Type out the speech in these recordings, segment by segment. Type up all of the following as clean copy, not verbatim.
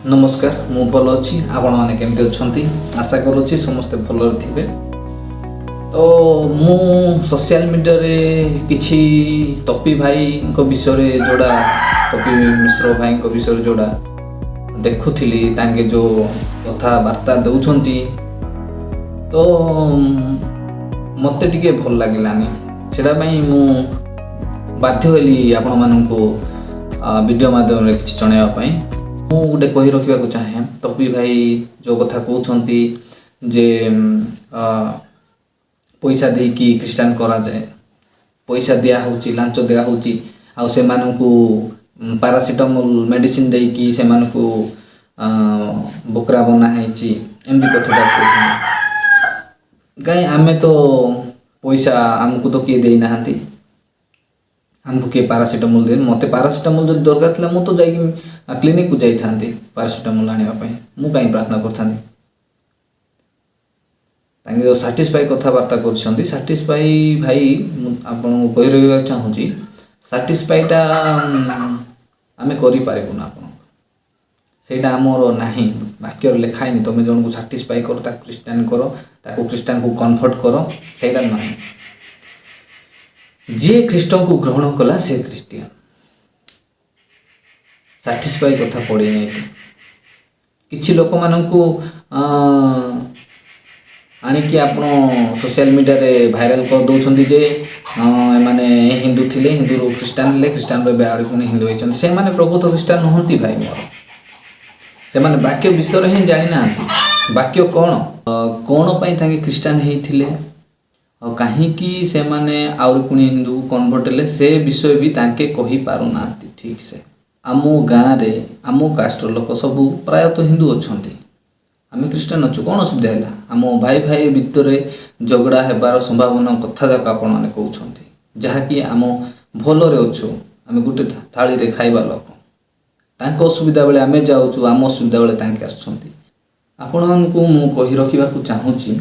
ନମସ୍କାର, ମୁଁ ଭଲ ଅଛି। ଆପଣମାନେ କେମିତି ଅଛନ୍ତି? ଆଶା କରୁଛି ସମସ୍ତେ ଭଲରେ ଥିବେ। ତ ମୁଁ ସୋସିଆଲ ମିଡ଼ିଆରେ କିଛି ତପି ଭାଇଙ୍କ ବିଷୟରେ, ଯୋଉଟା ତପି ମିଶ୍ର ଭାଇଙ୍କ ବିଷୟରେ ଯୋଉଟା ଦେଖୁଥିଲି, ତାଙ୍କେ ଯେଉଁ କଥାବାର୍ତ୍ତା ଦେଉଛନ୍ତି, ତ ମୋତେ ଟିକେ ଭଲ ଲାଗିଲାନି। ସେଇଟା ପାଇଁ ମୁଁ ବାଧ୍ୟ ହେଲି ଆପଣମାନଙ୍କୁ ଭିଡ଼ିଓ ମାଧ୍ୟମରେ କିଛି ଜଣାଇବା ପାଇଁ। ମୁଁ ଗୋଟେ କହି ରଖିବାକୁ ଚାହେଁ, ତପି ଭାଇ ଯେଉଁ କଥା କହୁଛନ୍ତି ଯେ ପଇସା ଦେଇକି ଖ୍ରୀଷ୍ଟାନ କରାଯାଏ, ପଇସା ଦିଆହେଉଛି, ଲାଞ୍ଚ ଦିଆହେଉଛି, ଆଉ ସେମାନଙ୍କୁ ପାରାସିଟାମଲ୍ ମେଡ଼ିସିନ ଦେଇକି ସେମାନଙ୍କୁ ବକରା ବନା ହେଇଛି, ଏମିତି କଥାଟା କହୁଛନ୍ତି। କାହିଁ, ଆମେ ତ ପଇସା ଆମକୁ ତ କିଏ ଦେଇନାହାନ୍ତି, ଆମକୁ କିଏ ପାରାସିଟାମଲ୍ ଦେଇନି। ମୋତେ ପାରାସିଟାମଲ୍ ଯଦି ଦରକାର ଥିଲା, ମୁଁ ତ ଯାଇକି କ୍ଲିନିକକୁ ଯାଇଥାନ୍ତି ପାରାସିଟାମଲ୍ ଆଣିବା ପାଇଁ। ମୁଁ କାହିଁ ପ୍ରାର୍ଥନା କରିଥାନ୍ତି? ତାଙ୍କେ ଯେଉଁ ସାଟିସ୍ଫାଇ କଥାବାର୍ତ୍ତା କରୁଛନ୍ତି, ସାଟିସ୍ଫାଇ ଭାଇ, ମୁଁ ଆପଣଙ୍କୁ କହି ରହିବାକୁ ଚାହୁଁଛି, ସାଟିସ୍ଫାଇଟା ଆମେ କରିପାରିବୁନୁ ଆପଣଙ୍କୁ। ସେଇଟା ଆମର ନାହିଁ, ବାକ୍ୟରେ ଲେଖା ହେଇନି ତମେ ଜଣକୁ ସାଟିସ୍ଫାଇ କର, ତାକୁ ଖ୍ରୀଷ୍ଟିଆନ କର, ତାକୁ ଖ୍ରୀଷ୍ଟିଆନକୁ କନଭର୍ଟ କର, ସେଇଟା ନାହିଁ। ଯିଏ ଖ୍ରୀଷ୍ଟଙ୍କୁ ଗ୍ରହଣ କଲା, ସେ ଖ୍ରୀଷ୍ଟିଆନ। ସାଟିସ୍ଫାଇ କଥା ପଡ଼ିନି ଏଠି। କିଛି ଲୋକମାନଙ୍କୁ ଆଣିକି ଆପଣ ସୋସିଆଲ ମିଡ଼ିଆରେ ଭାଇରାଲ କରିଦେଉଛନ୍ତି ଯେ ଏମାନେ ହିନ୍ଦୁ ଥିଲେ, ହିନ୍ଦୁରୁ ଖ୍ରୀଷ୍ଟାନ ହେଲେ, ଖ୍ରୀଷ୍ଟାନରୁ ଏବେ ଆହୁରି ପୁଣି ହିନ୍ଦୁ ହେଇଛନ୍ତି। ସେମାନେ ପ୍ରକୃତ ଖ୍ରୀଷ୍ଟାନ ନୁହନ୍ତି ଭାଇ ମୋର। ସେମାନେ ବାକ୍ୟ ବିଷୟରେ ହିଁ ଜାଣିନାହାନ୍ତି, ବାକ୍ୟ କ'ଣ, କ'ଣ ପାଇଁ ତାଙ୍କେ ଖ୍ରୀଷ୍ଟାନ ହେଇଥିଲେ ଆଉ କାହିଁକି ସେମାନେ ଆହୁରି ପୁଣି ହିନ୍ଦୁକୁ କନଭର୍ଟ ହେଲେ, ସେ ବିଷୟ ବି ତାଙ୍କେ କହିପାରୁନାହାନ୍ତି ଠିକ୍ ସେ। ଆମ ଗାଁରେ ଆମ କାଷ୍ଟର ଲୋକ ସବୁ ପ୍ରାୟତଃ ହିନ୍ଦୁ ଅଛନ୍ତି, ଆମେ ଖ୍ରୀଷ୍ଟାନ ଅଛୁ, କ'ଣ ଅସୁବିଧା ହେଲା? ଆମ ଭାଇ ଭାଇ ଭିତରେ ଝଗଡ଼ା ହେବାର ସମ୍ଭାବନା କଥା ଯାକ ଆପଣମାନେ କହୁଛନ୍ତି, ଯାହାକି ଆମ ଭଲରେ ଅଛୁ, ଆମେ ଗୋଟେ ଥାଳିରେ ଖାଇବା ଲୋକ। ତାଙ୍କ ଅସୁବିଧା ବେଳେ ଆମେ ଯାଉଛୁ, ଆମ ଅସୁବିଧା ବେଳେ ତାଙ୍କେ ଆସୁଛନ୍ତି। ଆପଣମାନଙ୍କୁ ମୁଁ କହି ରଖିବାକୁ ଚାହୁଁଛି,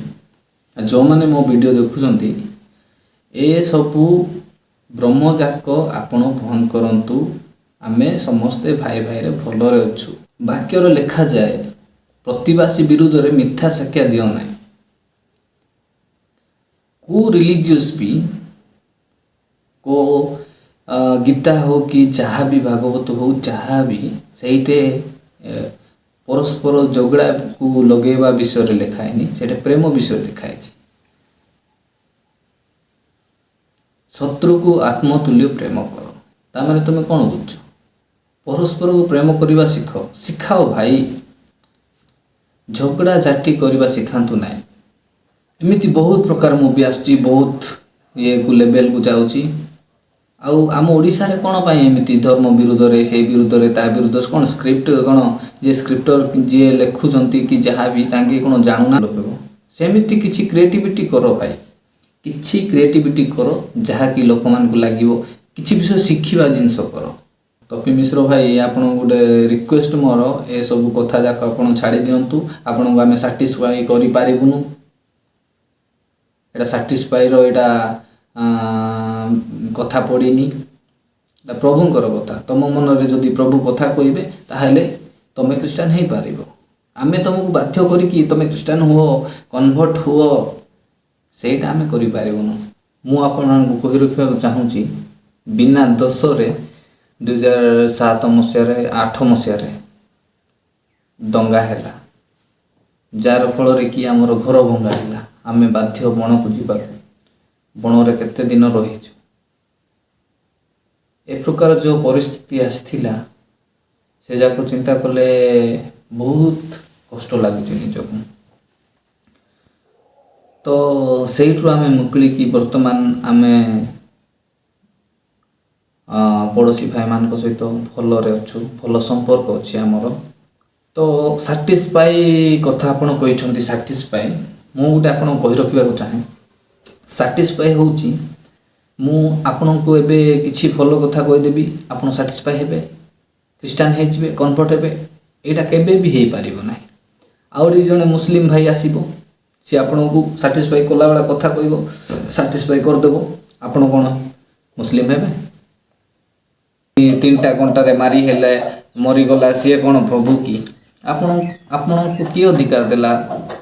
ଯେଉଁମାନେ ମୋ ଭିଡ଼ିଓ ଦେଖୁଛନ୍ତି, ଏସବୁ ଭ୍ରମଯାକ ଆପଣ ବନ୍ଦ କରନ୍ତୁ। ଆମେ ସମସ୍ତେ ଭାଇ ଭାଇରେ ଭଲରେ ଅଛୁ। ବାକ୍ୟରେ ଲେଖାଯାଏ, ପ୍ରତିବାସୀ ବିରୁଦ୍ଧରେ ମିଥ୍ୟା ସାକ୍ଷା ଦିଅ ନାହିଁ। କେଉଁ ରିଲିଜିୟସ୍ ବି, କେଉଁ ଗୀତା ହଉ କି ଯାହା ବି ଭାଗବତ ହଉ, ଯାହା ବି, ସେଇଠି ପରସ୍ପର ଝଗଡ଼ାକୁ ଲଗେଇବା ବିଷୟରେ ଲେଖା ହେଇନି। ସେଇଟା ପ୍ରେମ ବିଷୟରେ ଲେଖା ହେଇଛି। ଶତ୍ରୁକୁ ଆତ୍ମତୁଲ୍ୟ ପ୍ରେମ କର। ତାମାନେ ତୁମେ କ'ଣ ବୁଝୁଛ? ପରସ୍ପରକୁ ପ୍ରେମ କରିବା ଶିଖ, ଶିଖାଅ ଭାଇ। ଝଗଡ଼ା ଝାଟି କରିବା ଶିଖାନ୍ତୁ ନାହିଁ। ଏମିତି ବହୁତ ପ୍ରକାର ମୁଭି ଆସୁଛି, ବହୁତ ଇଏକୁ ଲେଭେଲକୁ ଯାଉଛି। ଆଉ ଆମ ଓଡ଼ିଶାରେ କ'ଣ ପାଇଁ ଏମିତି ଧର୍ମ ବିରୁଦ୍ଧରେ, ସେଇ ବିରୁଦ୍ଧରେ, ତା ବିରୁଦ୍ଧରେ କ'ଣ ସ୍କ୍ରିପ୍ଟ, କ'ଣ ଯିଏ ସ୍କ୍ରିପ୍ଟର, ଯିଏ ଲେଖୁଛନ୍ତି କି ଯାହା ବି, ତାଙ୍କେ କ'ଣ ଜାଣୁନା? ସେମିତି କିଛି କ୍ରିଏଟିଭିଟି କର ଭାଇ, କିଛି କ୍ରିଏଟିଭିଟି କର, ଯାହାକି ଲୋକମାନଙ୍କୁ ଲାଗିବ, କିଛି ବିଷୟ ଶିଖିବା ଜିନିଷ କର। ତପି ମିଶ୍ର ଭାଇ, ଆପଣଙ୍କୁ ଗୋଟେ ରିକ୍ୱେଷ୍ଟ ମୋର, ଏସବୁ କଥା ଯାକ ଆପଣ ଛାଡ଼ି ଦିଅନ୍ତୁ। ଆପଣଙ୍କୁ ଆମେ ସାଟିସ୍ଫାଇ କରିପାରିବୁନୁ। ଏଇଟା ସାଟିସ୍ଫାଇର ଏଇଟା କଥା ପଡ଼ିନି, ଏଇଟା ପ୍ରଭୁଙ୍କର କଥା। ତମ ମନରେ ଯଦି ପ୍ରଭୁ କଥା କହିବେ, ତାହେଲେ ତମେ ଖ୍ରୀଷ୍ଟାନ ହେଇପାରିବ। ଆମେ ତମକୁ ବାଧ୍ୟ କରିକି ତମେ ଖ୍ରୀଷ୍ଟାନ ହୁଅ, କନଭର୍ଟ ହୁଅ, ସେଇଟା ଆମେ କରିପାରିବୁନୁ। ମୁଁ ଆପଣଙ୍କୁ କହି ରଖିବାକୁ ଚାହୁଁଛି, ବିନା ଦୋଷରେ 2007 ମସିହାରେ, 8 ମସିହାରେ ଦଙ୍ଗା ହେଲା, ଯାହାର ଫଳରେ କି ଆମର ଘର ଭଙ୍ଗା ହେଲା। ଆମେ ବାଧ୍ୟ ବଣକୁ ଯିବାକୁ। ବଣରେ କେତେ ଦିନ ରହିଛୁ। ଏ ପ୍ରକାର ଯେଉଁ ପରିସ୍ଥିତି ଆସିଥିଲା, ସେ ଯାକ ଚିନ୍ତା କଲେ ବହୁତ କଷ୍ଟ ଲାଗୁଛି ନିଜକୁ। ତ ସେଇଠୁ ଆମେ ମୁକୁଳିକି ବର୍ତ୍ତମାନ ଆମେ ପଡ଼ୋଶୀ ଭାଇମାନଙ୍କ ସହିତ ଭଲରେ ଅଛୁ, ଭଲ ସମ୍ପର୍କ ଅଛି ଆମର। ତ ସାଟିସ୍ଫାଇ କଥା ଆପଣ କହିଛନ୍ତି, ସାଟିସ୍ଫାଇ ମୁଁ ଗୋଟେ ଆପଣଙ୍କୁ କହି ରଖିବାକୁ ଚାହେଁ। ସାଟିସ୍ଫାଇ ହେଉଛି, ମୁଁ ଆପଣଙ୍କୁ ଏବେ କିଛି ଭଲ କଥା କହିଦେବି, ଆପଣ ସାଟିସ୍ଫାଇ ହେବେ, ଖ୍ରୀଷ୍ଟାନ ହେଇଯିବେ, କନଭର୍ଟ ହେବେ, ଏଇଟା କେବେ ବି ହେଇପାରିବ ନାହିଁ। ଆହୁରି ଜଣେ ମୁସଲିମ ଭାଇ ଆସିବ, ସିଏ ଆପଣଙ୍କୁ ସାଟିସ୍ଫାଇ କଲାବେଳେ କଥା କହିବ, ସାଟିସ୍ଫାଇ କରିଦେବ, ଆପଣ କ'ଣ ମୁସଲିମ ହେବେ? ତିନିଟା କଣ୍ଟାରେ ମାରି ହେଲେ ମରିଗଲା, ସିଏ କ'ଣ ପ୍ରଭୁ କି? ଆପଣ, ଆପଣଙ୍କୁ କିଏ ଅଧିକାର ଦେଲା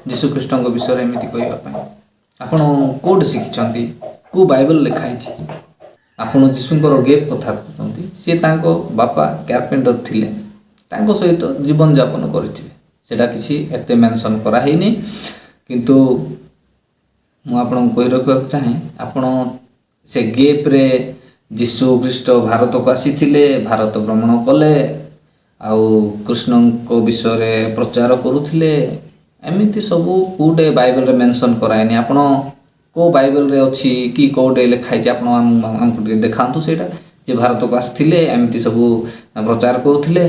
ଯୀଶୁଖ୍ରୀଷ୍ଟଙ୍କ ବିଷୟରେ ଏମିତି କହିବା ପାଇଁ? ଆପଣ କେଉଁଠି ଶିଖିଛନ୍ତି? କେଉଁ ବାଇବଲ ଲେଖା ହେଇଛି? ଆପଣ ଯୀଶୁଙ୍କର ଗେପ୍ କଥା କହୁଛନ୍ତି। ସିଏ ତାଙ୍କ ବାପା କ୍ୟାରପେଣ୍ଟର ଥିଲେ, ତାଙ୍କ ସହିତ ଜୀବନଯାପନ କରିଥିବେ। ସେଇଟା କିଛି ଏତେ ମେନସନ୍ କରାହେଇନି। କିନ୍ତୁ ମୁଁ ଆପଣଙ୍କୁ କହି ରଖିବାକୁ ଚାହେଁ, ଆପଣ ସେ ଗେପ୍ରେ ଯୀଶୁ ଖ୍ରୀଷ୍ଟ ଭାରତକୁ ଆସିଥିଲେ, ଭାରତ ଭ୍ରମଣ କଲେ ଆଉ କୃଷ୍ଣଙ୍କ ବିଷୟରେ ପ୍ରଚାର କରୁଥିଲେ, ଏମିତି ସବୁ କେଉଁଟେ ବାଇବେଲରେ ମେନସନ୍ କରାହେଇନି। ଆପଣ କେଉଁ ବାଇବେଲରେ ଅଛି କି କେଉଁଟେ ଲେଖା ହେଇଛି, ଆପଣ ଆମକୁ ଟିକେ ଦେଖାନ୍ତୁ ସେଇଟା, ଯେ ଭାରତକୁ ଆସିଥିଲେ, ଏମିତି ସବୁ ପ୍ରଚାର କରୁଥିଲେ।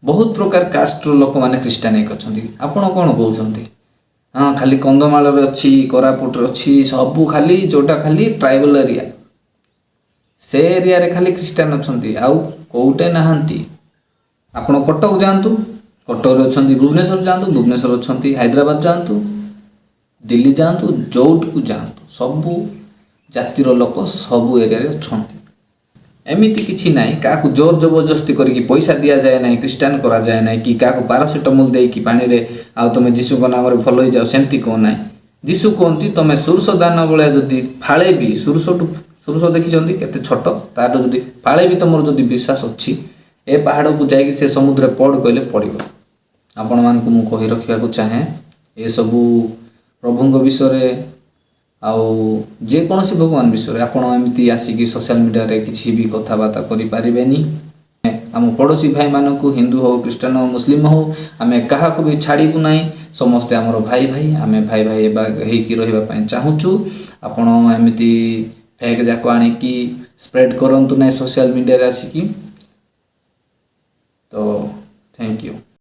ବହୁତ ପ୍ରକାର କାଷ୍ଟର ଲୋକମାନେ ଖ୍ରୀଷ୍ଟିଆନ ହେଇକି ଅଛନ୍ତି। ଆପଣ କ'ଣ କହୁଛନ୍ତି? ହଁ, ଖାଲି କନ୍ଧମାଳରେ ଅଛି, କୋରାପୁଟରେ ଅଛି, ସବୁ ଖାଲି ଯେଉଁଟା ଖାଲି ଟ୍ରାଇବାଲ ଏରିଆ, ସେ ଏରିଆରେ ଖାଲି ଖ୍ରୀଷ୍ଟିଆନ ଅଛନ୍ତି, ଆଉ କେଉଁଟେ ନାହାନ୍ତି। ଆପଣ କଟକ ଯାଆନ୍ତୁ, କଟକରେ ଅଛନ୍ତି। ଭୁବନେଶ୍ୱର ଯାଆନ୍ତୁ, ଭୁବନେଶ୍ୱର ଅଛନ୍ତି। ହାଇଦ୍ରାବାଦ ଯାଆନ୍ତୁ, ଦିଲ୍ଲୀ ଯାଆନ୍ତୁ, ଯେଉଁଠିକୁ ଯାଆନ୍ତୁ, ସବୁ ଜାତିର ଲୋକ ସବୁ ଏରିଆରେ ଅଛନ୍ତି। ଏମିତି କିଛି ନାହିଁ। କାହାକୁ ଜୋର ଜବରଦସ୍ତି କରିକି ପଇସା ଦିଆଯାଏ ନାହିଁ, ଖ୍ରୀଷ୍ଟିଆନ କରାଯାଏ ନାହିଁ, କି କାହାକୁ ପାରାସିଟାମଲ ଦେଇକି ପାଣିରେ ଆଉ ତୁମେ ଯୀଶୁଙ୍କ ନାମରେ ଭଲ ହେଇଯାଅ, ସେମିତି କହ ନାହିଁ। ଯୀଶୁ କୁହନ୍ତି, ତମେ ସୁରୁଷ ଦାନା ଭଳିଆ ଯଦି ଫାଳେ ବି, ସୁରୁଷଠୁ, ସୁରୁଷ ଦେଖିଛନ୍ତି କେତେ ଛୋଟ, ତାର ଯଦି ଫାଳେ ବି ତୁମର ଯଦି ବିଶ୍ୱାସ ଅଛି, ଏ ପାହାଡ଼କୁ ଯାଇକି ସେ ସମୁଦ୍ରରେ ପଡ଼ କହିଲେ ପଡ଼ିବ। ଆପଣମାନଙ୍କୁ ମୁଁ କହି ରଖିବାକୁ ଚାହେଁ, ଏସବୁ ପ୍ରଭୁଙ୍କ ବିଷୟରେ ଆଉ ଯେକୌଣସି ଭଗବାନ ବିଷୟରେ ଆପଣ ଏମିତି ଆସିକି ସୋସିଆଲ ମିଡ଼ିଆରେ କିଛି ବି କଥାବାର୍ତ୍ତା କରିପାରିବେନି। ଆମ ପଡ଼ୋଶୀ ଭାଇମାନଙ୍କୁ, ହିନ୍ଦୁ ହଉ, ଖ୍ରୀଷ୍ଟିଆନ ହଉ, ମୁସଲିମ ହଉ, ଆମେ କାହାକୁ ବି ଛାଡ଼ିବୁ ନାହିଁ। ସମସ୍ତେ ଆମର ଭାଇ ଭାଇ। ଆମେ ଭାଇ ଭାଇ ହେବା ହେଇକି ରହିବା ପାଇଁ ଚାହୁଁଛୁ। ଆପଣ ଏମିତି ଫେକ୍ ଯାକ ଆଣିକି ସ୍ପ୍ରେଡ୍ କରନ୍ତୁ ନାହିଁ ସୋସିଆଲ ମିଡ଼ିଆରେ ଆସିକି। ତ thank you.